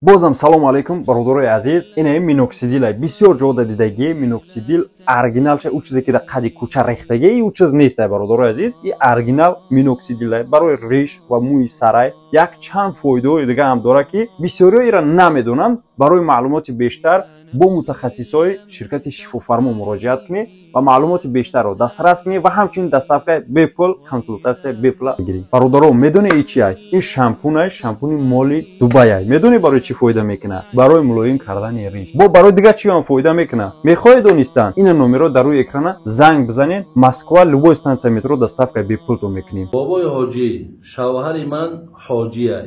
Бозам салому алейкум, бародарои азиз. Ина миноксидил бисёр ҷо дидагӣ. Миноксидил оригиналша, ӯ чизе ки дар қади кӯча рехтагӣ, ӯ чиз нест, бародарои азиз. И оригинал миноксидил барои риш ва мӯи сарай як чанд фоидаҳои дига ҳам дорад, ки бисёриҳо ира намедонанд. Барои маълумоти бештар бо мутахассисҳои ширкати Шифофармо муроҷиат кунед ва маълумоти бештарро дастрас кунед ва ҳамчунин доставка бепул, консултатсия бепула бигиред. Бародаро, медонед и чи ай? Ин шампунай, шампуни моли Дубай. Медонед барои чӣ фоида мекунад? Барои мулоим кардани риш. Бо барои дигар чӣ ҳам фоида мекунад? Мехоҳед донистан? Ина номерро дар рӯи экрана занг бизанед. Москва, любой станция метро доставка бепултон мекунем. Бобои ҳоҷӣ, шавҳари ман ҳоҷиай.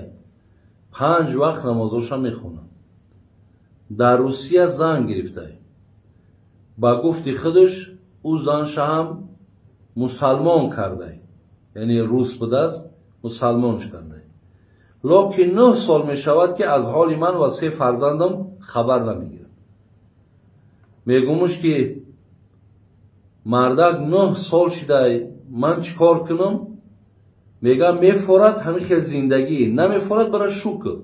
5 вақт намозоша мехонад. Дар Русия зан гирифтай. Ба гуфти худаш ӯ занша ҳам мусалмон кардай, яъне рус будааст, мусалмонш кардай. Лекин 9 сол мешавад, ки аз ҳоли ман ва 3 фарзандам хабар намегирад. Мегумуш ки мардак 9 сол шидай, ман чӣ кор кунам? Мегам мефорад ҳамин хел зиндагӣ, намефорад бара шукр.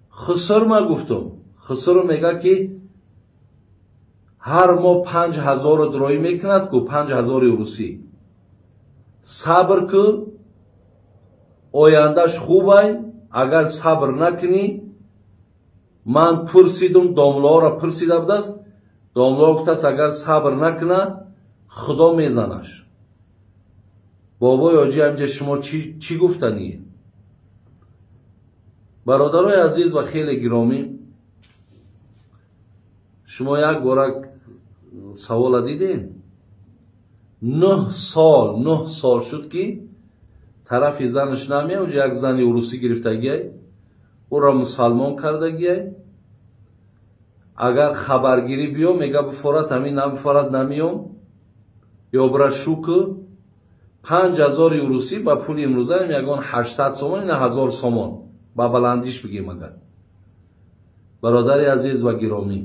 Хусур ма гуфтум. Хусур мега ки ҳар моҳ 5000 дроӣ мекунад ку, 5000 русӣ. Сабр ку, ояндаш хубай, агар сабр накунӣ. Ман пурсидум, домлаҳоро пурсида будааст. Домлаҳо гуфтааст, агар сабр накуна, Худо мезанаш. Бобои ҳоҷӣ, ҳаминҷа шумо чӣ гуфтанӣ? Бародарои азиз ва хеле гиромӣ, шумо як бора савола дидем? 9 сол, 9 сол шуд, ки тарафи занаш намеяд. Унҷа як зани урусӣ гирифтагиай, ӯро мусалмон кардагиай. Агар хабаргирӣ биё, мега бифорад, ҳамин набифорад намеём, ё бира шукр. 5000 урусӣ ба пули имрӯза ягон 800 сомон, ина 1000 сомон ба баландиш бигем. Агар бародари азиз ва гиромӣ,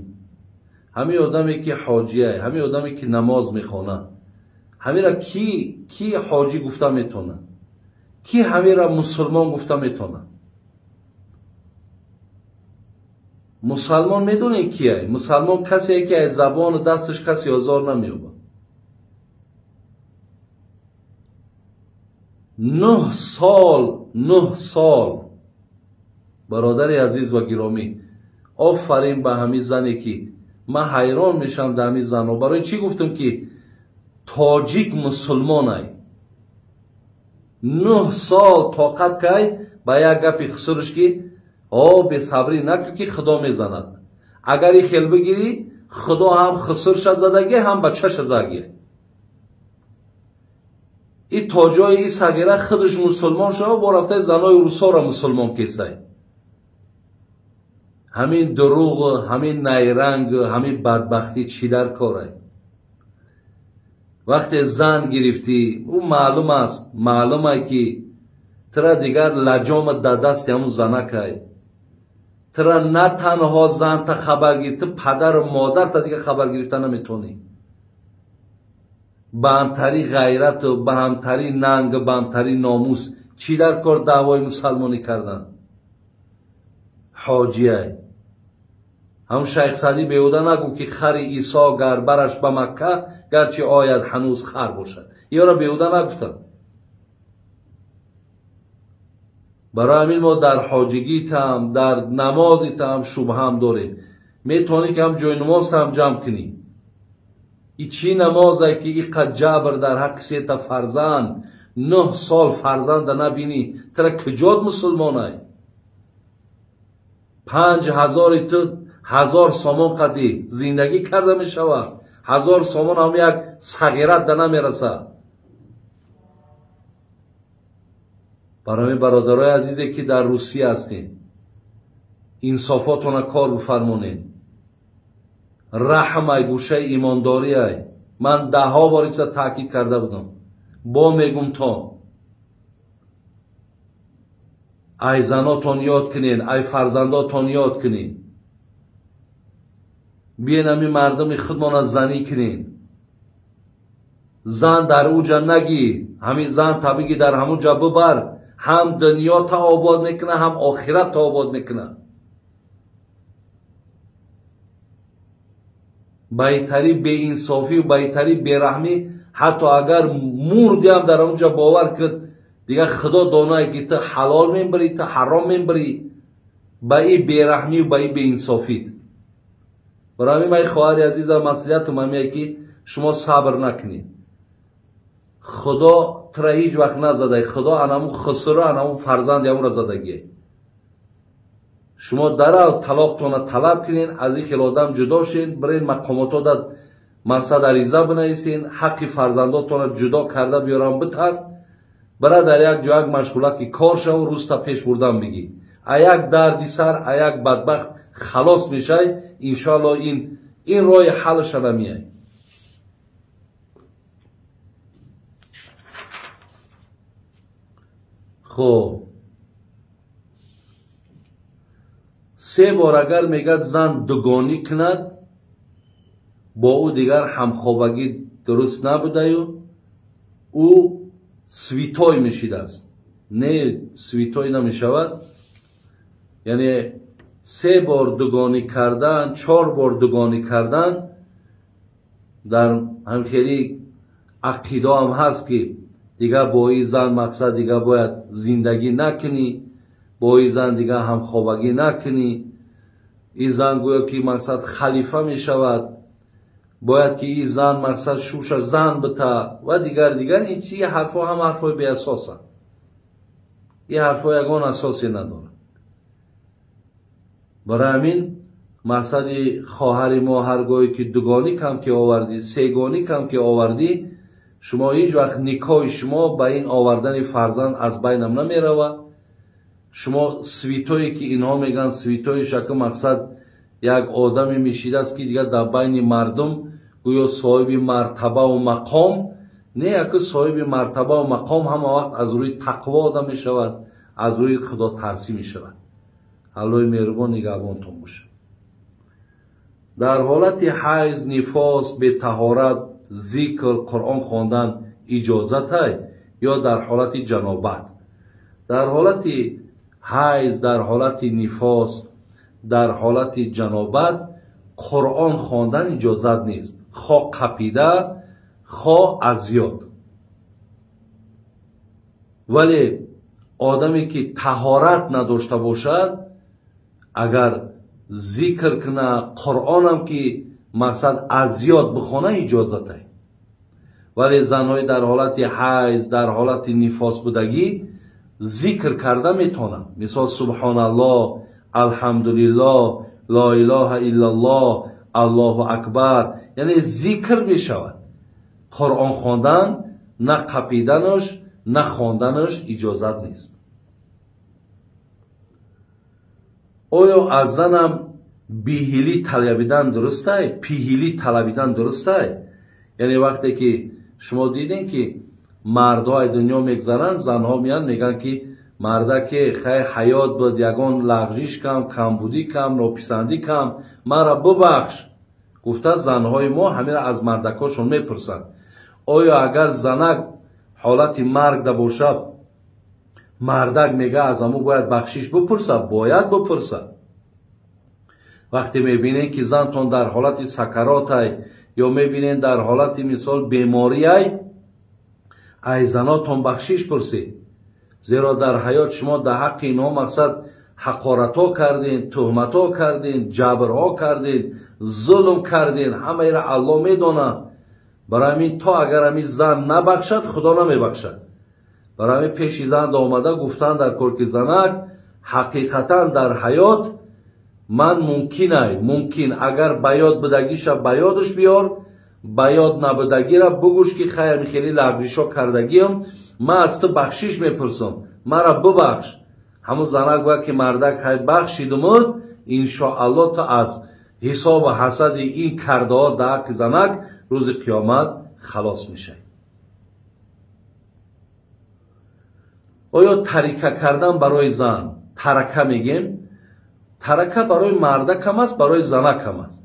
ҳамин одаме ки ҳоҷиай, ҳамин одаме ки намоз мехонад, ҳамира ки ҳоҷӣ гуфта метавонад? Ки ҳамира мусулмон гуфта метавонад? Мусалмон медонед киай? Мусалмон касе ки аз забону дасташ касе озор намеёбад. 9 сол, 9 сол. Бародари азиз ва гиромӣ, офарин ба ҳамин зане ки ман ҳайрон мешавам дар ҳамин занҳо. Барои чӣ гуфтам ки тоҷик мусулмонай? 9 сол тоқат кай ба як гапи хусурш ки о бесабрӣ накун, ки Худо мезанад. Агар и хел бигирӣ, Худо ҳам хусурша задагӣ, ҳам бачаша задагӣ. И то ҷои и сағира худаш мусулмон шава, бо рафтаи занои русоро мусулмон кесай. Ҳамин дурӯғ, ҳамин найранг, ҳамин бадбахтӣ чӣ дар корай? Вақте зан гирифтӣ, ӯ маълум аст, маълумай ки тра дигар лаҷома дар дасти ҳамун занакай. Тра на танҳо занта хабар гир, ту падару модарта дигар хабар гирифта наметавонӣ. Ба ҳамтари ғайрату, ба ҳамтари нанг, ба ҳамтари номус чӣ дар кор даъвои мусалмонӣ кардан? Ҳоҷиай. Ҳам Шайх Саъдӣ беҳуда нагӯ ки хари Исо гар бараш ба Макка, гарчи ояд ҳанӯз хар бошад. Иёро беҳуда нагуфтанд. Барои ҳамин мо дар ҳоҷигитам, дар намозитам шубҳаам дорем. Метавонӣ ки ҳам ҷойнамозтам ҷамъ кунӣ. И чӣ намозе ки иқад ҷабр дар ҳаққи сета фарзанд, 9 сол фарзанда набинӣ, тра куҷод мусулмонай? 5000 ту 1000 сомон қадӣ зиндагӣ карда мешавад. 1000 сомон ҳам як сағират да намерасад. Барои бародарои азизе ки дар Русия ҳастед, инсофотона кор бифармонед. Раҳм ай гӯшаи имондорӣ ай. Ман даҳҳо бор ин чиза таъкид карда будам, бо мегум то ай занотон ёд кунед, ай фарзандотон ёд кунед. Биен ҳамин мардуми худмона занӣ кунед. Зан дар ӯ ҷа нагӣ, ҳамин зан табиги дар ҳамун ҷа бибар, Ҳам дунё та обод мекуна, ҳам охират та обод мекуна. Байтари беинсофӣ, байтари бераҳмӣ, ҳатто агар мурдиам дар онҷа бовар кун, дигар худо донае ки ту ҳалол мебарӣ, ту ҳаром мебарӣ. Ба и бераҳмӣ, ба и беинсофӣ. Барои ҳамин ман хоҳари азизам маслиҳатам ҳамие ки шумо сабр накунед. Худо тура ҳеҷ вақт назадай. Худо анаму хусуро, анаму фарзанди амура задагие. Шумо дарав талоқтона талаб кунед, аз ин хел одам ҷудо шед, бирен мақомото дар мақсад ариза бинависен, ҳаққи фарзандотона ҷудо карда биёрам битан, бира дар як ҷо як машғулати кор шав, рӯзта пеш бурдан бигӣ. А як дарди сар, а як бадбахт халос мешай, иншоалло ин роҳи ҳалша намеяй. Хоб, се бор агар мегӯяд зан дугонӣ кунад, бо ӯ дигар ҳамхобагӣ дуруст набудаю ӯ свитой мешидааст. Не, свитой намешавад. Яъне се бор дугонӣ кардан, чор бор дугонӣ кардан дар ҳамхели ақидаам ҳаст ки дигар бо ин зан мақсад дигар бояд зиндагӣ накунӣ, бо ин зан дигар ҳамхобагӣ накунӣ. Ин зан гӯё ки мақсад халифа мешавад, бояд ки ин зан мақсад шуша зан бита ва дигар дигар. Ин чи ҳарфҳо ҳама ҳарфҳои беасосанд. Ин ҳарфҳо ягон асосе надорад. Барои ҳамин мақсади хоҳари мо ҳар гоҳе ки дугонӣ кам ки овардӣ, сегонӣ кам ки овардӣ, шумо ҳеҷ вақт никоҳи шумо ба ин овардани фарзанд аз байнам намеравад. Шумо свитое ки инҳо мегӯянд, свитои шаку мақсад як одаме мешидааст ки дигар дар байни мардум гӯё соҳиби мартабаву мақом не, яку соҳиби мартабаву мақом ҳама вақт аз рӯи тақво одам мешавад, аз рӯи худотарсӣ мешавад. Аллоҳи меҳрубон нигаҳбонтон бошад. Дар ҳолати ҳайз, нифос, бетаҳорат, зикр, Қуръон хондан иҷозатай ё дар ҳолати ҷанобат? Дар ҳолати ҳайз, дар ҳолати нифос, дар ҳолати ҷанобат Қуръон хондан иҷозат нест, хо қапида, хо аз ёд. Вале одаме ки таҳорат надошта бошад, агар зикр куна, Қуръонам ки мақсад аз ёд бихона иҷозатай. Вале занҳои дар ҳолати ҳайз, дар ҳолати нифос будагӣ зикр карда метавонанд. Мисол субҳоналлоҳ, алҳамдулиллоҳ, ло илоҳа иллаллоҳ, аллоҳу акбар, яъне зикр мешавад. Қуръон хондан на қапиданаш, на хонданаш иҷозат нест. Оё аз занам биҳилӣ талабидан дурустай? Пиҳилӣ талабидан дурустай? Яъне вақте ки шумо дидем ки мардҳо аз дунё мегзаранд, занҳо меянд мегӯянд ки мардаке хай ҳаёт буд, ягон лағжиш кам, камбудӣ кам, нописандӣ кам, маро бубахш гуфта занҳои мо ҳамеро аз мардакҳошон мепурсанд. Оё агар занак ҳолати марг да бошад, мардак мега аз ҳаму бояд бахшиш бипурса? Бояд бипурса. Вақте мебинем ки зантон дар ҳолати сакаротай ё мебинем дар ҳолати мисол бемориай, ай занотон бахшиш пурсед. Зеро дар ҳаёт шумо дар ҳаққи инҳо мақсад ҳақоратҳо кардем, туҳматҳо кардем, ҷабрҳо кардем, зулм кардем, ҳамаеро Аллоҳ медонад. Барои ҳамин то агар ҳамин зан набахшад, Худо намебахшад. Барои ҳамин пеши зан омада гуфтан дар кор ки занак ҳақиқатан дар ҳаёт ман мумкинай, мумкин агар ба ёд будагиша ба ёдаш биёр, ба ёд набудагира бугӯш ки хай ҳамин хеле лағжишо кардагиам, ман аз ту бахшиш мепурсам, маро бубахш. Ҳамун занак бояд ки мардак хай бахшидумуд, иншоалло ту аз ҳисобу ҳасади ин кардаҳо дар ҳаққи занак рӯзи қиёмат халос мешавӣ. Оё тарика кардан барои зан, тарака мегем, тарака барои мардакам аст, барои занакам аст.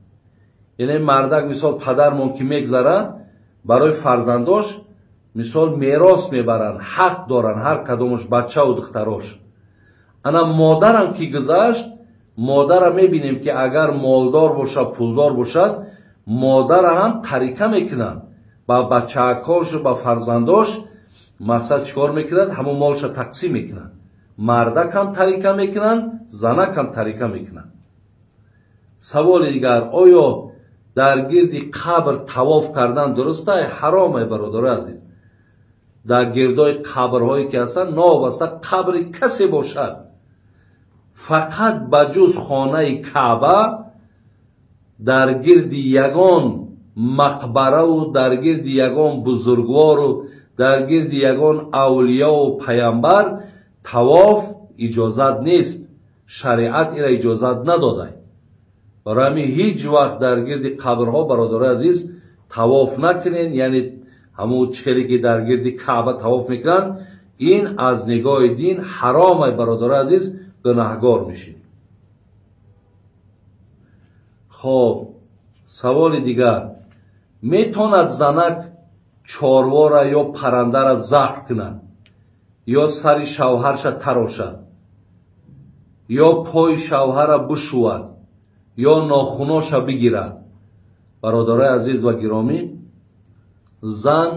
Яъне мардак мисол падармон ки мегзара, барои фарзандош Мисол мерос мебаранд, ҳақ доранд ҳар кадомаш бачаву духтарош. Ана модарам ки гузашт, модара мебинем ки агар молдор бошад, пулдор бошад, модара ҳам тарика мекунанд ба бачаакошу ба фарзандош. Мақсад чӣ кор мекунад? Ҳамон молша тақсим мекунанд. Мардакам тарика мекунанд, занакам тарика мекунанд. Саволи дигар: оё дар гирди қабр тавоф кардан дуруст ай ҳаром ай? Бародарои азиз, дар гирдои қабрҳое ки ҳастанд, новобаста қабри касе бошад, фақат ба ҷуз хонаи Каъба дар гирди ягон мақбараву дар гирди ягон бузургвору дар гирди ягон авлиёву паямбар тавоф иҷозат нест. Шариат ира иҷозат надодай. Барои ҳамин ҳеҷ вақт дар гирди қабрҳо, бародарои азиз, тавоф накунен. Яъне ҳамун чизе ки дар гирди Каъба тавоф мекунанд, ин аз нигоҳи дин ҳаром ай, бародарои азиз, гунаҳгор мешед. Хоб, саволи дигар: метавонад занак чорвора ё паррандара забҳ кунад, ё сари шавҳарша тарошад, ё пои шавҳара бишӯвад, ё нохуноша бигирад? Бародарои азиз ва гиромӣ, зан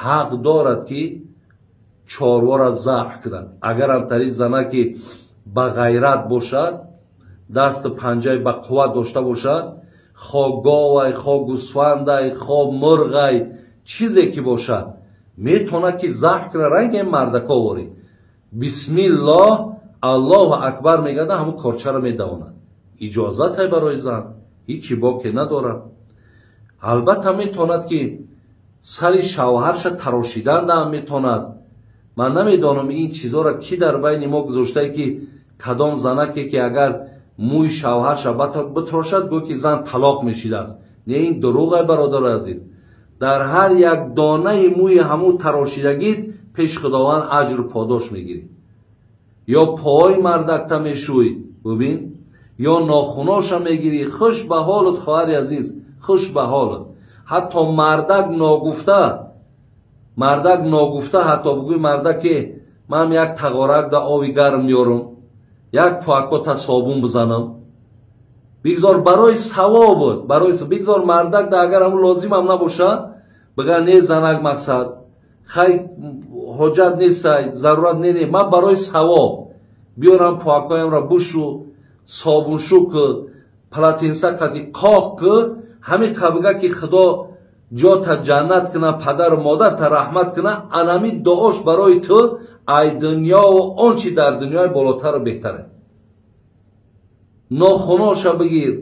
ҳақ дорад ки чорвора забҳ кунад. Агарам тари занаки ба ғайрат бошад, дасту панҷаи ба қувват дошта бошад, хо говай, хо гӯсфандай, хо мурғай, чизе ки бошад, метавонад ки забҳ кунад. Ранги мардако ворӣ бисмиллоҳ, Аллоҳу акбар мегӯяд, ҳамун корчаро медавонад. Иҷозате барои зан, ҳичи боке надорад. Албатта метавонад ки сари шавҳарша тарошидан метавонад. Ман намедонам, ин чизоро ки дар байни мо гузоштае, ки кадом занаке ки агар мӯи шавҳарша битрошад, гӯ ки зан талоқ мешидааст. Не, ин дурӯғ, бародари азиз. Дар ҳар як донаи мӯи ҳамун тарошидагит пеш Худованд аҷру подош мегирӣ. Ё пои мардакта мешӯй, бубин, ё нохуноша мегирӣ. Хуш ба ҳолат, хоҳари азиз, хуш ба ҳолат. Ҳатто мардак ногуфта, мардак ногуфта, ҳатто бигӯй мардаке: ман як тағорак да оби гарм меёрам, як пуакота собун бизанам, бигзор барои савобот, барои бигзор мардак да агар ҳамун лозимам набошад, бигӯ: не, занак, мақсад хай ҳоҷат нестай, зарурат не, не, ман барои савоб биёрам, пуакоямро бушу, собуншу ку, полотенца қати қоқ ку. Ҳамин қабига ки Худо ҷота ҷаннат куна, падару модарта раҳмат куна. Анами дуош барои ту ай дунёву он чи дар дунёи болотару беҳтаре. Нохуноша бигир,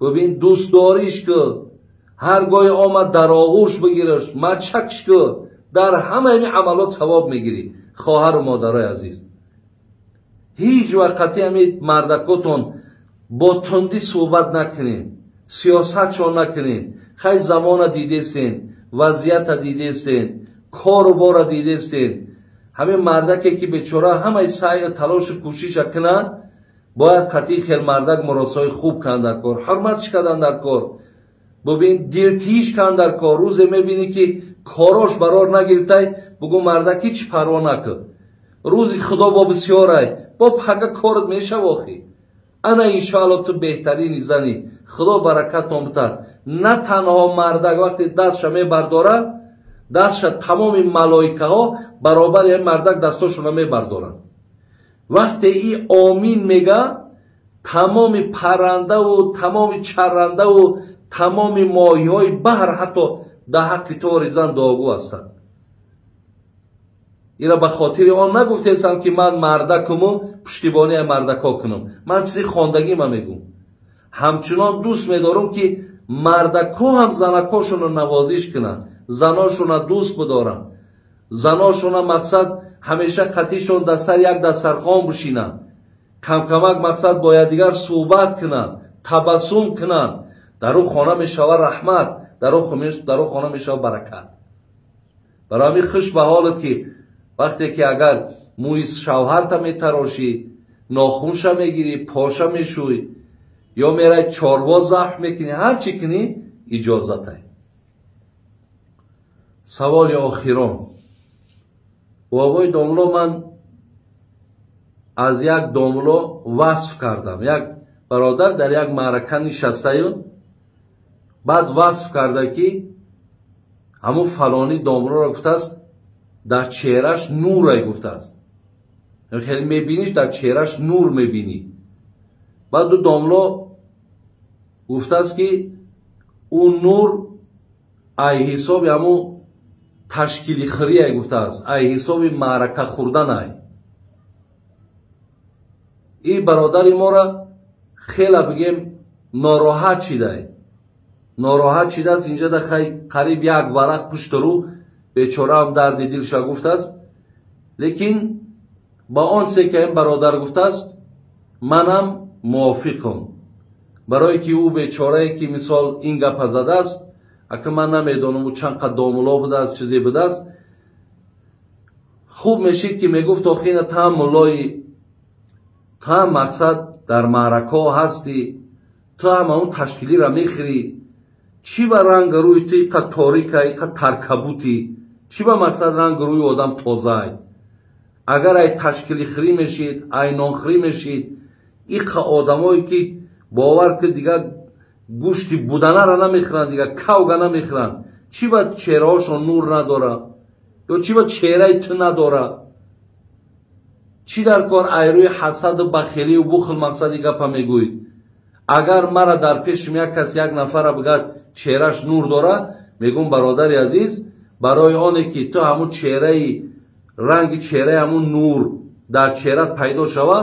бибин, дӯстдориш ку, ҳар гоҳе омад, дар оғӯш бигираш, мачакш ку. Дар ҳамаи ин амалот савоб мегирӣ. Хоҳару модарои азиз, ҳеҷ вақт қатъи ҳамин мардакотон бо тундӣ суҳбат накунед, сиёсатшон накунед. Хай, замона дидестен, вазъията дидестен, кору бора дидестен. Ҳамин мардаке ки бечора ҳамаи саъю талошу кӯшиша кунад, бояд қатъи хел мардак муросои хуб кунад дар кор, ҳурматш кардан дар кор, бубин, дилтиш кунад дар кор. Рӯзе мебинӣ ки корош барор нагирифтай, бугӯ: мардак, ҳеҷ парво накун, рӯзи Худо бо бисёрай, бо пага корат мешав охи. Ана иншоалло ту беҳтарини занӣ, Худо баракатон битад. На танҳо мардак вақте дастша мебардорад, дастша тамоми малоикаҳо баробари ҳамин мардак дастошонро мебардоранд. Вақте и омин мега, тамоми паррандаву тамоми чаррандаву тамоми моҳиҳои баҳр ҳатто дар ҳаққи тори зан дуогӯ ҳастанд. Ира ба хотири он нагуфтестам ки ман мардакуму пуштибонии мардако кунам. Ман чизи хондагима мегӯм. Ҳамчунон дӯст медорам, ки мардако ҳам занакошонро навозиш кунанд, заношонро дӯст бидоранд, заношона мақсад ҳамеша қатишон дар сари як дастархон бишинанд, камкамак мақсад бо якдигар суҳбат кунанд, табассум кунанд. Дар ӯ хона мешавад раҳмат, дар ӯ хона мешавад баракат. Барои ҳамин хуш ба ҳолат, ки вақте ки агар мӯи шавҳарта метарошӣ, нохунша мегирӣ, поша мешӯй, ё мерай чорво забҳ мекунӣ, ҳар чӣ кунӣ, иҷозатай. Саволи охирон. Бобои домло, ман аз як домло васф кардам. Як бародар дар як маърака нишастаю, баъд васф карда, ки ҳамун фалонӣ домлоро гуфтааст, дар чеҳраш нурай гуфтааст. Хеле мебиниш, дар чеҳраш нур мебинӣ. Баъд ду домло гуфтааст, ки ӯ нур ай ҳисоби ҳамун ташкили хирияй гуфтааст, ай ҳисоби маърака хӯрданай. И бародари мора хела бигем нороҳат шидай, нороҳат шидааст. Инҷа да хай қариб як варақ пушти рӯ бечораам дарди дилша гуфтааст. Лекин ба он чизе ки ин бародар гуфтааст, манам мувофиқам, барое ки ӯ бечорае ки мисол ин гапа задааст, ака ман намедонам ӯ чанд қад домуло будааст, чизе будааст. Хуб мешид, ки мегуфт: охина та муллои, та мақсад дар маъракаҳо ҳастӣ, ту ҳам ҳамун ташкилиро мехӯрӣ, чӣ ба ранги рӯи ту иқа торика, иқа таркабутӣ? Чӣ ба мақсад ранги рӯи одам тозаай? Агар ай ташкилихӯрӣ мешид, ай нонхӯрӣ мешид, иқа одамое ки бовар ки дигар гӯшти буданара намехӯранд, дигар кавга намехӯранд, чӣ ба чеҳраҳошон нур надора ё чӣ ба чеҳраи ту надора? Чӣ дар кор ай рӯи ҳасаду бахелию бухл мақсади гапа мегӯӣ? Агар мара дар пешим як кас, як нафара бигӯяд, чеҳраш нур дора, мегӯм: бародари азиз, барои оне ки ту ҳамун чеҳраи, ранги чеҳраи ҳамун нур дар чеҳрат пайдо шава,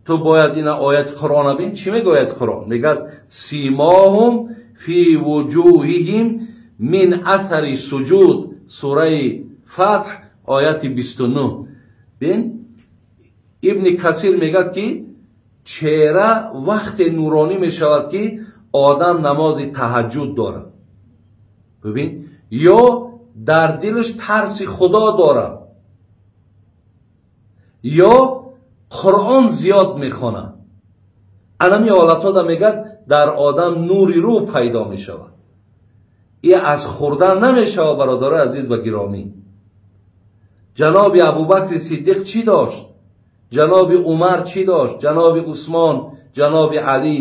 ту бояд ина ояти Қуръона бин. Чӣ мегӯяд Қуръон? Мегӯяд: سيماهم في وجوههم من أثر السجود. Сураи Фатҳ, ояти 29. Бин, Ибни Касир мегӯяд, ки чеҳра вақте нуронӣ мешавад, ки одам намози таҳаҷҷуд дорад, бибин, ё дар дилаш тарси Худо дорад, ё Қуръон зиёд мехонад. Анами ҳолатҳода, мегӯяд, дар одам нури рӯ пайдо мешавад. И аз хӯрдан намешавад. Бародарои азиз ва гиромӣ, ҷаноби Абубакри Сиддиқ чӣ дошт? Ҷаноби Умар чӣ дошт? Ҷаноби Усмон, ҷаноби Алӣ,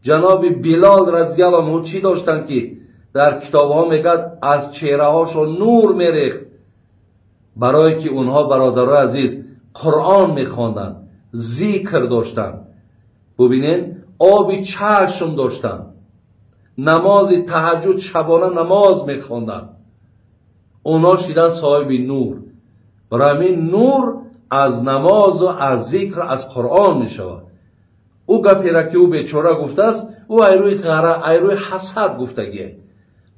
ҷаноби Билол разияллоҳу анҳу чӣ доштанд, ки дар китобҳо мегӯяд, аз чеҳраҳошон нур мерехт? Барое ки онҳо, бародарои азиз, Қуръон мехонданд, зикр доштанд, бубинед, оби чашм доштанд, намози таҳаҷҷуд, шабона намоз мехонданд. Онҳо шидан соҳиби нур. Барои ҳамин нур аз намозу аз зикр, аз Қуръон мешавад. Ӯ гапера ки ӯ бечора гуфтааст, ӯ айрӯи ғара, айрӯи ҳасад гуфтагие.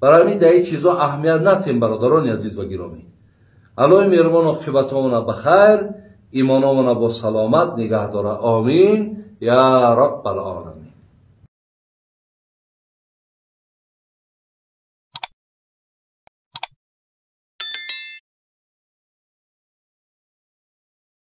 Барои ҳамин дар ин чизо аҳамият натем. Бародарони азиз ва гиромӣ, Аллоҳи меҳрубон оқибатҳомона ба хайр, имономона бо саломат нигаҳ дора. Омин я Раббал оламин.